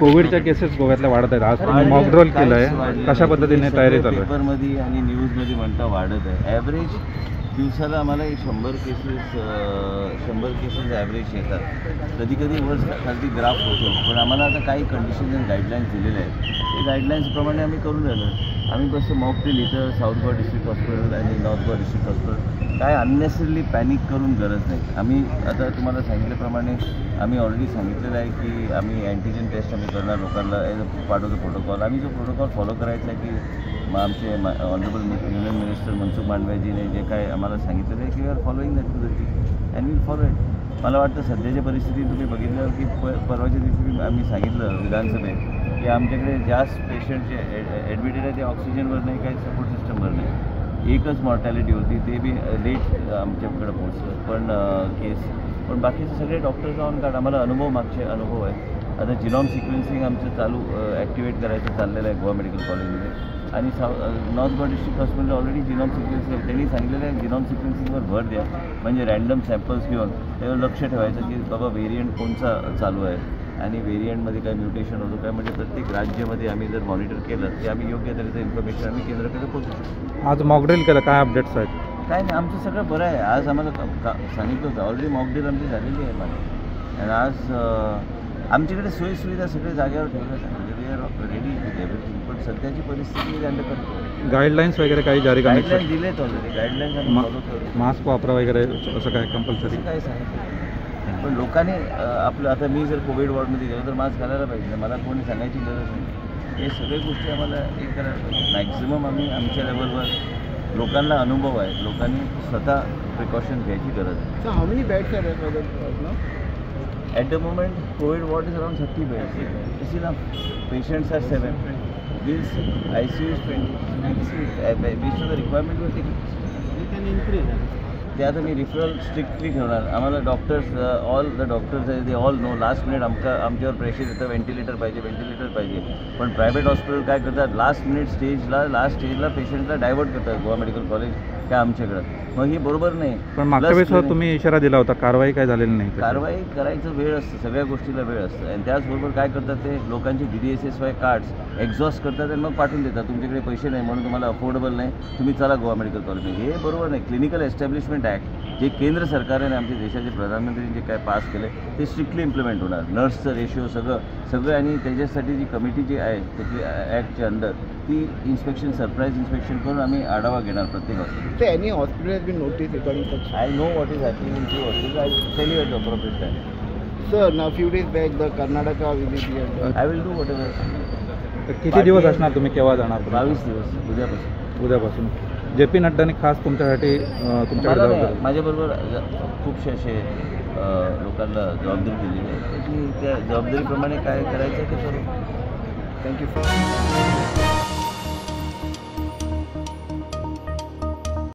कोविडच्या केसेस गोव्यातल्या वाढत आहेत. आज मॉकड्रिल केलं आहे, कशा पद्धतीने तयारी चालू आहे? पेपरमध्ये आणि न्यूजमध्ये म्हणता वाढत आहे. ॲव्हरेज दिवसाला आम्हाला 100 केसेस 100 केसेस ॲव्हरेज येतात. कधी कधी वर खालती ग्राफ होतो, पण आम्हाला आता काही कंडिशन्स आणि गाईडलाईन्स दिलेले आहेत. ते गाईडलाईन्सप्रमाणे आम्ही करून राहिलो. आम्ही कसं मॉक ड्रिल इथं साऊथ गोवा डिस्ट्रिक्ट हॉस्पिटल आणि नॉर्थ गोवा डिस्ट्रिक्ट हॉस्पिटल, काय अननेसेसरली पॅनिक करून गरज नाही. आम्ही आता तुम्हाला सांगितल्याप्रमाणे आम्ही ऑलरेडी सांगितलेलं आहे की आम्ही अँटीजन टेस्ट आम्ही करणार लोकांना as a part of the protocol. आम्ही जो प्रोटोकॉल फॉलो करायचा आहे की आमचे ऑनरेबल युनियन मिनिस्टर मनसुख मांडवियाजीने जे काय आम्हाला सांगितलेलं आहे की we are following that to the T and will follow it. मला वाटतं सध्याच्या परिस्थितीत तुम्ही बघितलं की परवाच्या दिवशी आम्ही सांगितलं विधानसभेत की आमच्याकडे जास्त पेशंट जे ॲडमिटेड आहे ते ऑक्सिजनवर नाही, काही सपोर्ट सिस्टमवर नाही. एकच मॉर्टॅलिटी होती, ते बी लेट आमच्याकडे पोहोचलं पण केस. पण बाकीचे सगळे डॉक्टर्स ऑन कार्ड. आम्हाला अनुभव, मागचे अनुभव आहे. आता जिनॉम सिक्वेन्सिंग आमचं चालू ॲक्टिवेट करायचं चाललेलं आहे गोवा मेडिकल कॉलेजमध्ये आणि north Goa district hospital already genome sequencing त्यांनी सांगितलेलं आहे. जिनॉम सिक्वेन्सिंगवर भर द्या, म्हणजे रँडम सॅम्पल्स घेऊन त्यावर लक्ष ठेवायचं की बाबा व्हेरियंट कोणचा चालू आहे आणि व्हेरियंटमध्ये काय म्युटेशन होतं काय, म्हणजे प्रत्येक राज्यामध्ये आम्ही जर मॉनिटर केलं की आम्ही योग्य तऱ्हेचं इन्फॉर्मेशन आम्ही केंद्राकडे पोहोचू शकतो. आज मॉकड्रिल केलं, काय अपडेट्स आहेत? काय नाही, आमचं सगळं बरं आहे. आज आम्हाला सांगितलं होतं ऑलरेडी मॉकड्रिल आमची झालेली आहे मागे. आणि आज आमच्याकडे सोयीसुविधा सगळे जागेवर ठेवल्या आहे, म्हणजे we are ready with everything. पण सध्याची परिस्थिती is under control. Guidelines वगैरे काही जारी करण्याची? गाईडलाईन दिलेत ऑलरेडी, गाईडलाईन्स आम्ही फॉलो करू. मास्क वापरा वगैरे असं काय कंपल्सरी काय सांगितलं? पण लोकांनी आपलं, आता मी जर कोविड वॉर्डमध्ये गेलो तर मास्क घालायला पाहिजे, मला कोणी सांगायची गरज नाही. हे सगळे गोष्टी आम्हाला एक करायला पाहिजे. मॅक्झिमम आम्ही आमच्या लेवलवर लोकांना अनुभव आहे, लोकांनी स्वतः प्रिकॉशन घ्यायची गरज आहे. So how many beds are available now? At the moment, COVID ward is around 30 beds. It's enough. Patients are 7. This ICU is 20. Based on the requirement, we will take it. We can increase. ते आता मी referral strictly ठेवणार. आम्हाला doctors, all the doctors आहे, they all know last minute आमका आमच्यावर pressure येतं, ventilator पाहिजे, ventilator पाहिजे. पण प्रायव्हेट हॉस्पिटल काय करतात, लास्ट मिनिट स्टेजला, लास्ट स्टेजला पेशंटला डायव्हर्ट करतात गोवा मेडिकल कॉलेज काय आमच्याकडं. मग हे बरोबर नाही. पण मागच्या वेळेस तुम्ही इशारा दिला होता, कारवाई काय झालेली नाही. कारवाई करायचं वेळ असतं, सगळ्या गोष्टीला वेळ असतं. आणि त्याचबरोबर काय करतात ते लोकांचे DDSSY cards exhaust करतात आणि मग पाठवून देतात, तुमच्याकडे पैसे नाही म्हणून तुम्हाला अफोर्डेबल नाही, तुम्ही चला गोवा मेडिकल कॉलेज. हे बरोबर नाही. क्लिनिकल एस्टॅब्लिशमेंट ॲक्ट जे केंद्र सरकारने आमच्या देशाचे प्रधानमंत्र्यांनी जे काय पास केले ते स्ट्रिक्टली इम्प्लिमेंट होणार. नर्सचं रेशिओ सगळं सगळं, आणि त्याच्यासाठी जी कमिटी जी आहे त्याची ॲक्टच्या अंडर ती इन्स्पेक्शन, सरप्राईज इन्स्पेक्शन करून आम्ही आढावा घेणार प्रत्येक hospital. So any hospital has been noticed regarding such? I know what is happening in few hospitals. I will tell you at the appropriate time. Sir, now few days back the Karnataka visit here. I will do whatever. किती दिवस असणार तुम्ही, केव्हा जाणार? 22 दिवस, उद्यापासून. उद्यापासून. J P नड्डाने खास तुमच्यासाठी तुमच्याकडे माझ्याबरोबर खूपशे असे लोकांना जबाबदारी दिलेली आहे, त्याची त्या जबाबदारीप्रमाणे काय करायचं ते करू. Thank you sir.